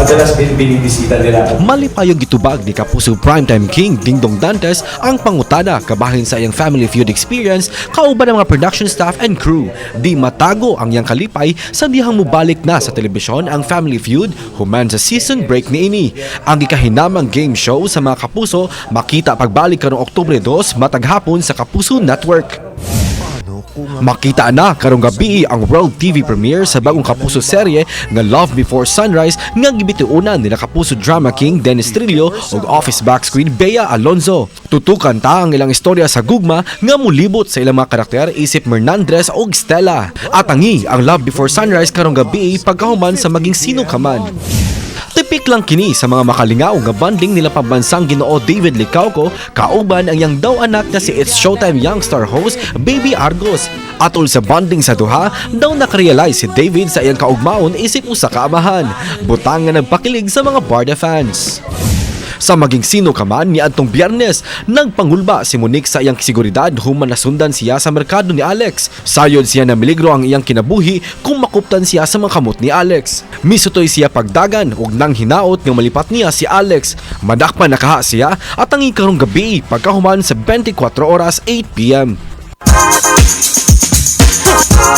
Madalas binibisita nila ako. Malipayong gitubag ni Kapuso Primetime King Dingdong Dantes ang pangutana kabahin sa iyang Family Feud experience kauban ng mga production staff and crew. Di matago ang iyang kalipay sa dihang mubalik na sa telebisyon ang Family Feud human sa season break niini. Ang gikahinamang game show sa mga kapuso makita pagbalik karong Oktubre 2 matag hapon sa Kapuso Network. Makita na karong gabi ang World TV premiere sa bagong Kapuso serye nga Love Before Sunrise nga gibituonan nila Kapuso Drama King Dennis Trillo ug Office Box Queen Bea Alonzo. Tutukan ta ang ilang istorya sa gugma nga mulibot sa ilang mga karakter isip Mernandres ug Stella. Atangi ang Love Before Sunrise karong gabi pagkahuman sa Maging Sino Ka Man. Tipik lang kini sa mga makalingaw nga bonding nila pambansang Ginoo David Licauco kauban ang iyang daw anak na si It's Showtime Youngstar host Baby Argos. Atol sa bonding sa duha, daw nakarealize si David sa iyang kaugmaon isip usa ka amahan. Butang nga nagpakilig sa mga Barda fans. Sa Maging Sino Ka Man niadtong Biyernes, nagpangulba si Monique sa iyang seguridad human nasundan siya sa merkado ni Alex. Sayod siya na miligro ang iyang kinabuhi kung makuptan siya sa mga kamot ni Alex. Misutoy siya pagdagan ug nang hinaot nga malipat niya si Alex. Madakpan na kaha siya at ang karong gabi pagkahuman sa 24 oras 8 p.m.